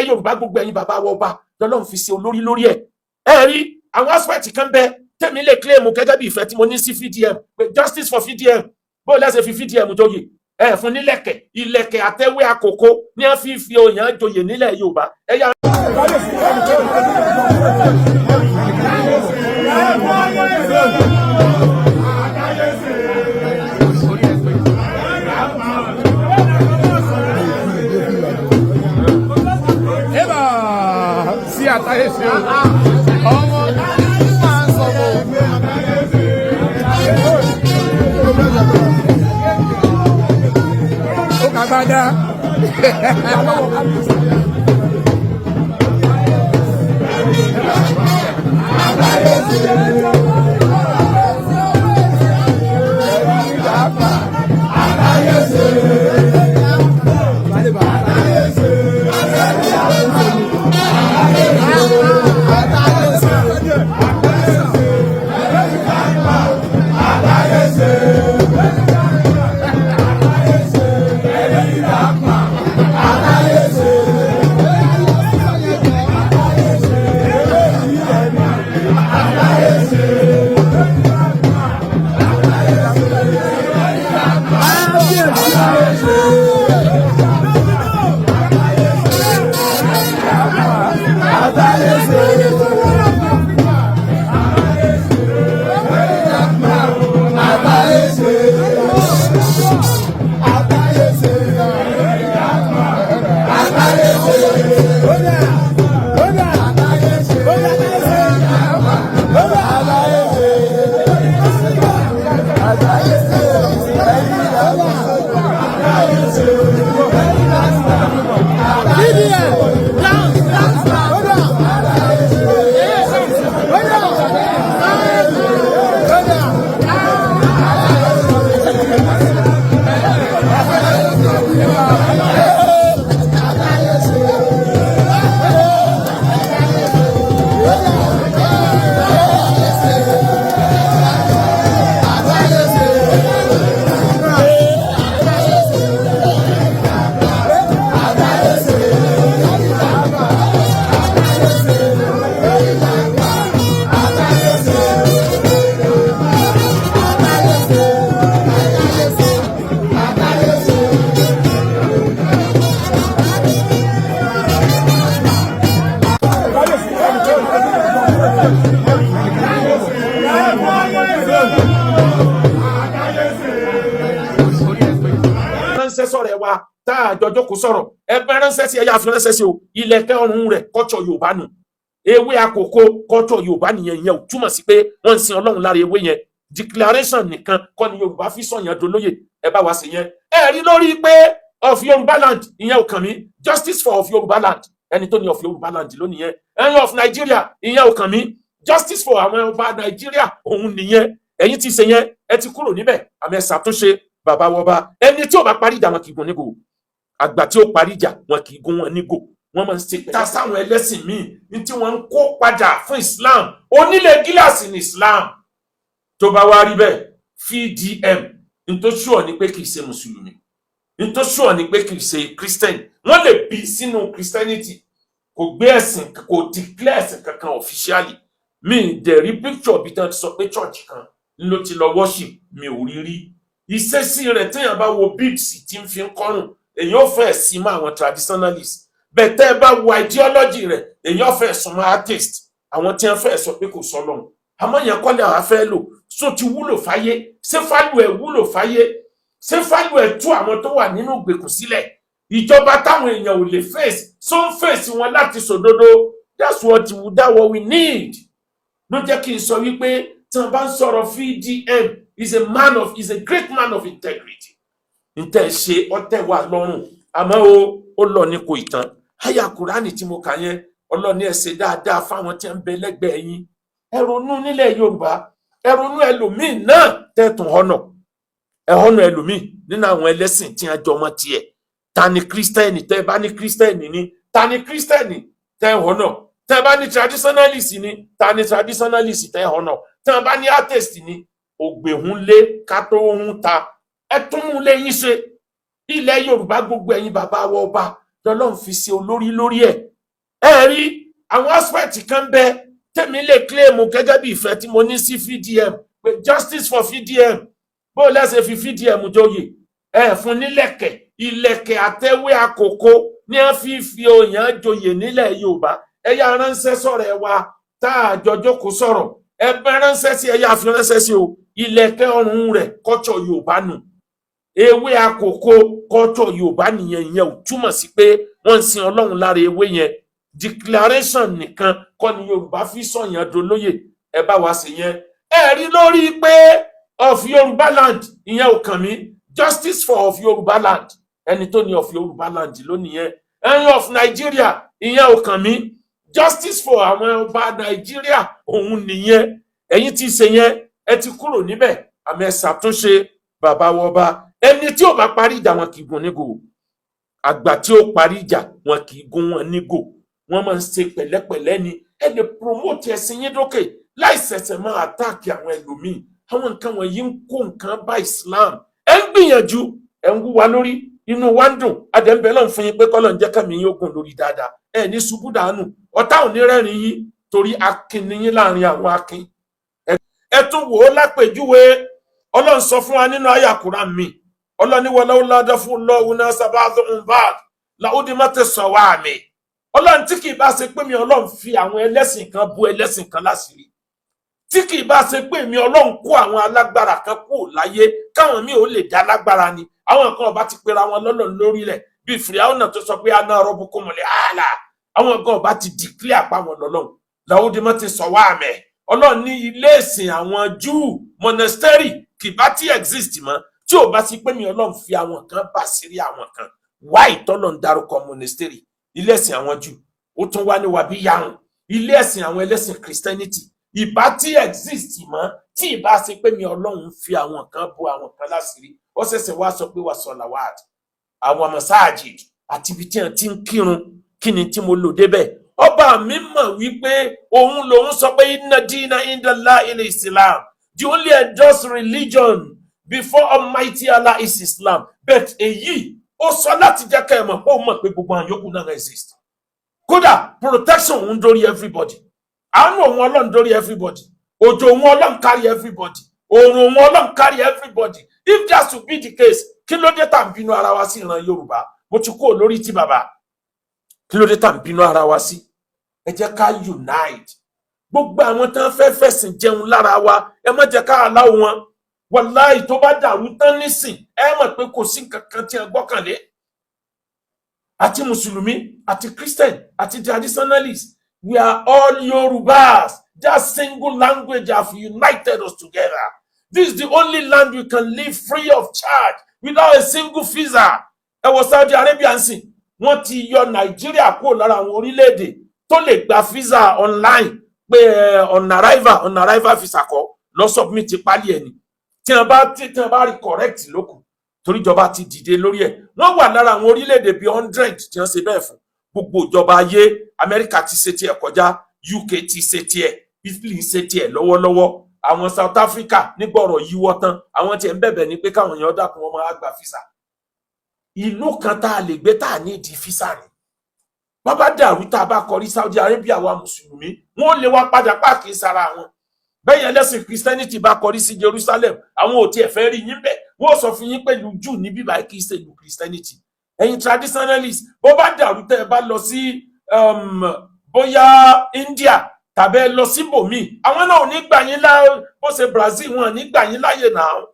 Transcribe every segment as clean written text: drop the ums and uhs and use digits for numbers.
Ilẹ̀ Yorùbá, gbogbo ẹ̀yin bàbá wa ọba lọ́lọ́run fi ṣe olórí lórí ẹ̀. Ẹ rí àwọn aspect kan bẹ tẹ̀mí lè claim gẹ́gẹ́ bí ìfẹ́ tí mo ní sí VDM, pé justice for VDM. Bó lẹ́sẹ̀ fi VDM joyè, ẹ fún nílẹ̀kẹ̀, ìlẹ̀kẹ̀ àtẹ̀wé àkókò ní wọ́n fi òyàn joyè nílẹ̀ Yorùbá. Ẹ yà. Eba sí àtàyè ṣe o. Ọmọ máa ń sọ fún. Ó kà gbádá. Ránṣẹ́ sọ̀rọ̀ ẹ wa tá a jọ jókòó sọ̀rọ̀, ẹ bá ránṣẹ́ sí, ẹ yá fi ránṣẹ́ sí o. Ìlẹ̀kẹ̀ ọrùn rẹ̀, kọ́tsọ̀ Yorùbá nù. Ewé àkókò, kọ́tsọ̀ Yorùbá nìyẹn. Ìyẹn ò túmọ̀ sí pé wọ́n ń sin Ọlọ́run lára ewé yẹn. Declaration nìkan kọ́ ni Yorùbá fi sọ̀yàn dolóyè. Ẹ bá wa sí yẹn. Ẹ rí lórí pé of Yorùbá land, ìyẹn ò kàn mí. Justice for of Yorùbá land, ẹni tó ní of Yorùbá land lónìí yẹn. Ẹni of Nigeria, ìyẹn ò kàn mí. Justice for àwọn ọba Nàìjíríà, òun nìyẹn. Ẹ̀yin ti ṣe yẹn, ẹ ti kúrò níbẹ̀. Àmì ẹ ṣàtúnṣe, bàbá wọba. Ẹni tí ò bá parí ìjà, wọn kì í gún nígò. Àgbà tí ó parí ìjà, wọn kì í gún wọn nígò. Wọn máa ń ṣe ta sáwọn ẹlẹ́sìn míì ní tí wọ́n ń kó padà fún Islam. Onílé gíláàsì ní Islam. Tó bá wá rí bẹ́ẹ̀, VDM, n tó sure ni pé kì í ṣe mùsùlùmí, n tó sure ni pé kì í ṣe Christian. Wọ́n lè bí sínú Christianity. Kò gbé ẹ̀sìn, kò declare ẹ̀sìn kankan officially. Mi ì dẹ̀ rí picture bí tán ti sọ pé church kan ló ti lọ worship, mi ò rí rí. Ìṣesí rẹ̀, téèyàn bá wo beads tí ń fi ń kọ́rùn, èèyàn fẹ́ sí mọ́ àwọn traditionalists bẹ́ẹ̀. Tẹ́ ẹ bá wo ideology rẹ̀, èèyàn fẹ́ sún mọ́ atheist, àwọn tí wọ́n fẹ́ sọ pé kò sọ́lọ́run. Àmọ́ yẹn kọ́lé àwọn afẹ́ lò so ti wúlò fáyé. Ṣé fálù ẹ̀ wúlò fáyé? Ṣé fálù ẹ̀ tú àwọn tó wà nínú ìgbèkùn sílẹ̀? Ìjọba táwọn èèyàn ò lè face, so ń face wọn láti sòdodo. That's what we need. Ló jẹ́ kí n sọ wípé tí wọ́n bá ń sọ̀rọ̀ VDM, is a great man of integrity. Ntẹ́ ṣe ọtẹ̀ wà lọ́rùn, àmọ́ o ó lọ ní kò ìtàn. Àyà Kùránì tí mo kà yẹn, Ọlọ́ni ẹ̀ ṣe dáadáa fáwọn tí ń bẹ lẹ́gbẹ̀ẹ́ yín. Ẹ ronú nílẹ̀ Yorùbá, ẹ ronú ẹlòmíì náà tẹ̀tún ọ̀nà ẹ ọ̀nà ẹlòmíì nínú àwọn ẹlẹ́sìn tí wọ́n jọ mọ́ tiẹ̀. Ta ni Christian? Tẹ́ ẹ bá ní Christian ni, ta ni Christian tẹ́ ọ̀nà? Tẹ́ ẹ bá ní traditionalist ni, ta ni traditionalist tẹ́ ọ̀nà? Tẹ́ ẹ bá ní atheist ni, ògbèhùn lé ká tó ń ta. Ẹ tún mú lé yín ṣe. Ilẹ̀ Yorùbá, gbogbo ẹ̀yin bàbá wa ọba lọ́lọ́run fi ṣe olórí lórí ẹ̀. Ẹ rí àwọn aspect kan bẹ tèmi lè claim gẹ́gẹ́ bí ìfẹ́ tí mo ní sí VDM, pé justice for VDM. Bó lẹ́sẹ̀ fi VDM joyè, ẹ fún nílẹ̀kẹ̀, ìlẹ̀kẹ̀ àtẹ̀wé àkókò ní wọ́n fi òyàn joyè nílẹ̀ Yorùbá. Ẹ yá ránṣẹ́ sọ̀rọ̀ ẹ wa tá a jọ jókòó sọ̀rọ̀, ẹ bá ránṣẹ́ sí, ẹ yá fi ránṣẹ́ sí o. Ìlẹ̀kẹ̀ ọrùn rẹ̀, culture Yorùbá nù. Ewé àkókò, culture Yorùbá nìyẹn. Ìyẹn ò túmọ̀ sí pé wọ́n ń sin Ọlọ́run lára ewé yẹn. Declaration nìkan kọ́ ni Yorùbá fi sọ̀yàn dolóyè. Ẹ bá wa ṣe yẹn. Ẹ rí lórí pé of Yorùbá land, ìyẹn ò kàn mí. Justice for of Yorùbá land, ẹni tó ní of Yorùbá land lónìí yẹn. Ẹni of Nigeria, ìyẹn ò kàn mí. Justice for àwọn ọba Nàìjíríà, òun nìyẹn. Ẹ̀yin ti ṣe yẹn, ẹ ti kúrò níbẹ̀. Àmì ẹ ṣàtúnṣe, bàbá wọba. Ẹni tí ò bá parí ìjà, wọn kì í gún nígò. Àgbà tí ó parí ìjà, wọn kì í gún wọn nígò. Wọn máa ń ṣe pẹ̀lẹ́pẹ̀lẹ́ ni. Ẹ lè promote ẹ̀sìn yín dókè láì ṣẹ̀ṣẹ̀ máa attack àwọn ẹlòmíì. Àwọn nǹkan wọ̀nyí ń kó nǹkan bá Islam. Ẹ ń gbìyànjú, ẹ ń wúwa lórí, inú wa ń dùn. Adẹ̀ǹbẹ̀ lọ́n fún yín pé kọ́lọ̀ ń jẹ́ kẹ́mi yín ó gùn lórí dáadáa. Ẹ ní ṣubú dànù, ọ̀tá ò ní rẹ́rìn yín, torí akin ni yín láàrin àwọn akin. Ẹ tún wò ó lápèjúwe. Ọlọ́run sọ fún wa nínú àyà Kùránì mi, Ọlọ́run ní ولولا دفع الله الناس بعضهم ببعض لهدمت الصوامع. Ọlọ́run, tí kì í bá ṣe pé mi Ọlọ́run fi àwọn ẹlẹ́sìn kan bú ẹlẹ́sìn kan láṣìírí, tí kì í bá ṣe pé mi Ọlọ́run kó àwọn alágbára kan kúrò láyé káwọn míì ò lè dá lágbára ni, àwọn kan ọba ti pera wọn lọ́lọ́run lórílẹ̀, bíi Fìràwọ̀nà tó sọ pé أنا ربكم الأعلى. Àwọn kan ọba ti declare pa wọn lọ́lọ́run. لهدمت الصوامع. Ọlọ́run ní ilé ìsìn àwọn Júù, monastery, kì bá ti exist mọ́ tí ò bá sí pé mi Ọlọ́run fi àwọn kan bá sírí àwọn kan. Wáì tọ́lọ̀ ń darúkọ monastery, ilé ẹ̀sìn àwọn Júù, ó tún wá ní wàbí yarun, ilé ẹ̀sìn àwọn ẹlẹ́sìn Christianity, ìbá tí exist mọ́ tí ìbá ṣe pé mi Ọlọ́run fi àwọn kan bo àwọn kan láṣìírí. Ó ṣẹ̀ṣẹ̀ wá sọ pé والصلوات, àwọn مساجد, àti ibi tí wọ́n ti ń kírun. Kí ni tí mo lò débẹ̀? Ọba mi mọ̀ wípé òun lòun sọ pé إن الدين عند الله الإسلام. The only endorsed religion before Almighty Allah is Islam. But èyí ó sọ láti jẹ́ ká ẹ mọ̀ pé ó mọ̀ pé gbogbo àwọn yòókù náà exist. Kódà protection òun dórí everybody, àánú òun Ọlọ́run dórí everybody, òjò òun Ọlọ́run kárí everybody, òòrùn òun Ọlọ́run kárí everybody. If that should be the case, kí ló dé tá à ń bínú ara wa sí? Ìran Yorùbá, mo ti kúrò lórí ti bàbá. Kí ló dé tá à ń bínú ara wa sí? Ẹ jẹ́ ká unite. Gbogbo àwọn tán fẹ́ fẹ̀sìn jẹun lára wa, ẹ má jẹ́ ká aláwọ̀ wọn. Wàláì, tó bá dàrú tán nísìn, ẹ mọ̀ pé kò sí nǹkan kan tí ẹ gbọ́kànlé. Àti Mùsùlùmí àti Christian àti traditionalists, we are all Yorubas. That single language have united us together. This is the only land we can live free of charge without a single visa. Ẹ wọ Saudi Arabia ń sìn, wọ́n ti yọ Nàìjíríà kúrò lára àwọn orílẹ̀-èdè tó lè gba visa online, pé on arrival visa kọ́ lọ submit pálí ẹ̀ ni. Tí wọ́n bá rí correct lókù, torí ìjọba ti dìde lórí ẹ̀. Wọ́n wà lára àwọn orílẹ̀-èdè bíi 100 tí wọ́n ṣe bẹ́ẹ̀ fún gbogbo ìjọba ayé. Amẹ́ríkà ti ṣe tiẹ̀ kọjá, UK ti ṣe tiẹ̀, Italy ń ṣe tiẹ̀ lọ́wọ́lọ́wọ́. Àwọn South Africa nígbọ̀rọ̀ yíwọ́ tán, àwọn tiẹ̀ ń bẹ̀bẹ̀ ní pé káwọn èèyàn dákun, wọn máa gba visa. Ìlú kan tá a lè gbé tá a ní ìdí visa ni. Bàbá dàrú, tá a bá kọrí Saudi Arabia wa, Mùsùlùmí wọn ò lè wá padà páàkì sára wọn bẹ́ẹ̀ yẹn. Lẹ́sìn Christianity bá kọrí sí Jerusalem, àwọn ò tiẹ̀ fẹ́ rí yín bẹ́ẹ̀. Wọ́n sọ fún yín pẹ̀lú Júù ní bíbá, kì í ṣe ìlú Christianity. Ẹ̀yin traditionalist, bó bá dàrú, tẹ́ ẹ bá lọ sí bóyá India tàbí ẹ lọ síbòmíì, àwọn náà ò ní gbà yín lá. Bó ṣe Brazil, wọn ò ní gbà yín láàyè náà.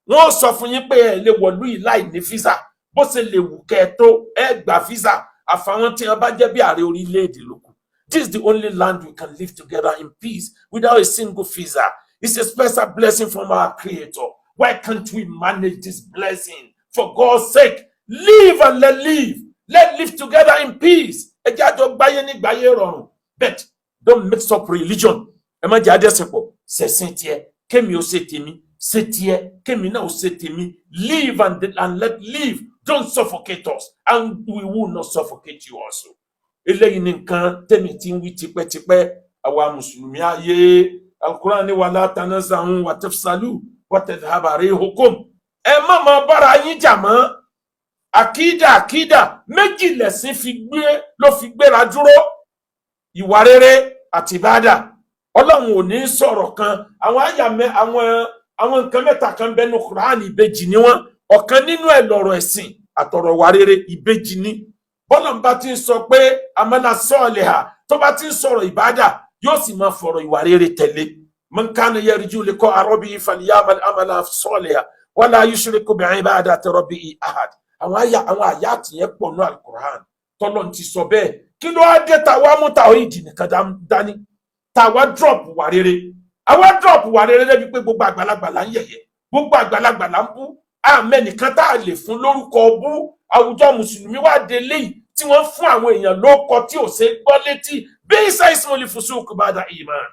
Wọ́n sọ fún yín pé ẹ lè wọ̀lú yìí láì ní visa. Bó ṣe lè wù kẹ́ ẹ tó, ẹ gbà visa, àfàwọn tí wọn bá jẹ́ bí ààrẹ orílẹ̀-èdè lókù. This is the only land we can live together in peace without a single visa. It's a special blessing from our Creator. Why can't we manage this blessing? For God's sake, live and let live. Let live together in peace. Ẹ jẹ́ àjọ gbáyé ní gbáyé rọrùn. But don't mix up religion. Ẹ má jẹ́ àdẹ́sìn pọ̀. Ṣẹ̀sìn tiẹ̀, kémi ó ṣe tèmi, ṣe tiẹ̀, kémi náà ó ṣe tèmi. Live and let live. Don't suffocate us and we will not suffocate you also. Eléyìí ni nǹkan tẹ́mi ti ń wí tipẹ́tipẹ́. Àwa Mùsùlùmí ayé, Alukuran ní ولا تنازعوا فتفشلوا وتذهب ريحكم. Ẹ má máa bára yín jà mọ́. Àkídà méjì lẹ̀sìn fi gbé ló fi gbéra dúró. Ìwà rere àti ìbádà. Ọlọ́run ò ní sọ̀rọ̀ kan. Àwọn àyàmẹ́, àwọn nǹkan mẹ́ta kan bẹnu Kùránì, ìbejì ni wọ́n. Ọ̀kan nínú ẹ̀ lọ̀rọ̀ ẹ̀sìn àtọ̀rọ̀ wà rere, ìbejì ni. Bọ́lá ń bá ti ń sọ pé عملا صالحا, tó bá ti ń sọ̀rọ̀ ìbádà, yóò sì máa fọ̀rọ̀ ìwà rere tẹ̀lé. من كان يرجو لقاء ربه فليعمل عملا صالحا ولا يشرك بعبادة ربه أحدا. Àwọn àyà, àwọn àyà àtìyẹn pọ̀ ní Alukur'an tọ́lọ́ ti sọ bẹ́ẹ̀. Kí ló wá dé ta wá mú tàwíìdì nìkan dání, tá a wá drop wà rere? Àwa drop wà rere débi pé gbogbo àgbàlagbà là ń yẹ̀yẹ́, gbogbo àgbàlagbà là ń bú, àmẹ́nìkan tá a lè fún lórúkọ bú. Àwùjọ mùsùlùmí wà délé yìí tí wọ́n fún àwọn èèyàn lóko tí ò ṣe gbọ́ létí. بئس الاسم الفسوق بعد الإيمان.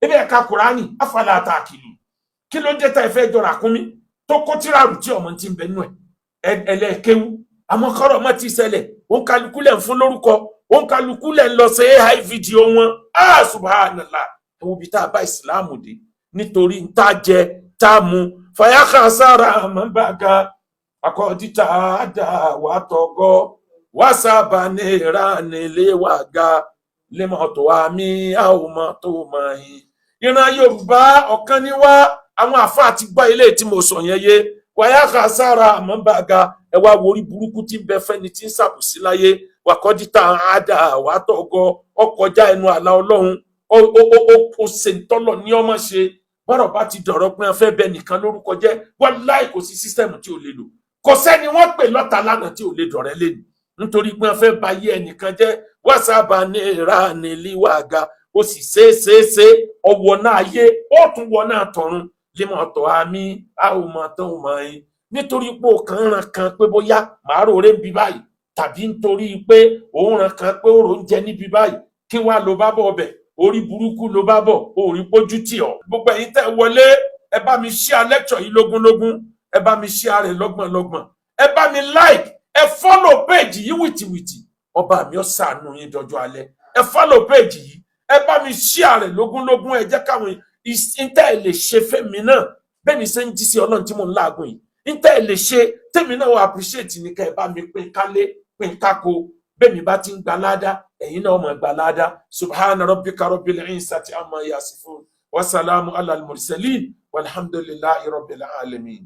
Ebi ẹ̀ka Kùránì, أفلا تعقلون. Kí ló dé tá ẹ fẹ́ jọra kún mi tó kó tíráàrù tí ọmọ ti ń bẹ nú ẹ ẹlẹ́ẹ̀kéwú? Àmọ́ kọ́rọ̀ mọ́ ti ṣẹlẹ̀, òun kálukú lẹ̀ ń fún lórúkọ, òun kálukú lẹ̀ ń lọ sí AI video wọn. Ah, subhanallah! Ẹ wo ibi tá a bá ìsìláàmù dé nítorí ń tá jẹ tá a mu. فيا خسارة من بغى وقد تعدى وطغى وسب النيران للوغى لمطعم أو مطعوم. Ìran Yorùbá, ọ̀kan ní wá. Àwọn àfáà ti gbọ́ ilé tí mo sọ yẹn yé. فيا خسارة من بغى. Ẹ wá wo orí burúkú tí ń bẹ fẹ́ni tí ń ṣàbùsí láyé. وقد تعدى وطغى, ọkọjá ẹnu àlà Ọlọ́run, ó ṣe ń tọ́lọ̀ ní ọmọ ṣe. Bọ́rọ̀ bá ti dọ̀rọ̀ pé wọ́n fẹ́ bẹ nìkan lórúkọ jẹ́, wàláì, kò sí system tí ò lè lò. Kò sẹ́ni wọ́n pè lọ́ta lánàá tí ò lè dọ̀rẹ́ lẹ́nu nítorí pé wọ́n fẹ́ ba ayé ẹnìkan jẹ́. وسب النيران للوغى. Ó sì ṣe é ṣe é ṣe, ọwọ́ náà ayé, ó tún wọ náà tọ̀run. لمطعم أو مطعوم, nítorí pé ó kàn ràn kan pé bóyá màá rò rè ń bí báyìí, tàbí nítorí pé òun ràn kan pé ó rò ń jẹ níbi báyìí, kí wàá ló bá bọ̀ ọbẹ̀. Orí burúkú ló bá bọ̀, orí pójú tì ọ́. Gbogbo ẹ̀yin tẹ́ wọlé, ẹ bá mi share lecture yìí lógúnlógún, ẹ bá mi share rẹ̀ lọ́gbọ̀nlọ́gbọ̀n, ẹ bá mi like, ẹ follow page yìí wìtìwìtì. Ọba mi ó ṣàánú yín dọjọ́ alẹ́. Ẹ follow page yìí, ẹ bá mi share rẹ̀ lógúnlógún. Ẹ jẹ́ káwọn ìtẹ́ ẹ lè ṣe fẹ́mi náà bẹ́ẹ̀ mi ṣe ń jí sí Ọlọ́run tí mò ń láàgùn yìí. Ìtẹ́ ẹ lè ṣe tèmi náà wà appreciate ní ká ẹ bá mi pín kálé, pín kákó. Bẹ́ẹ̀ mi bá ti ń gba ládá, ẹ̀yin náà máa gba ládá. سبحان ربك رب العزة عما يصفون وسلام على المرسلين والحمد لله رب العالمين.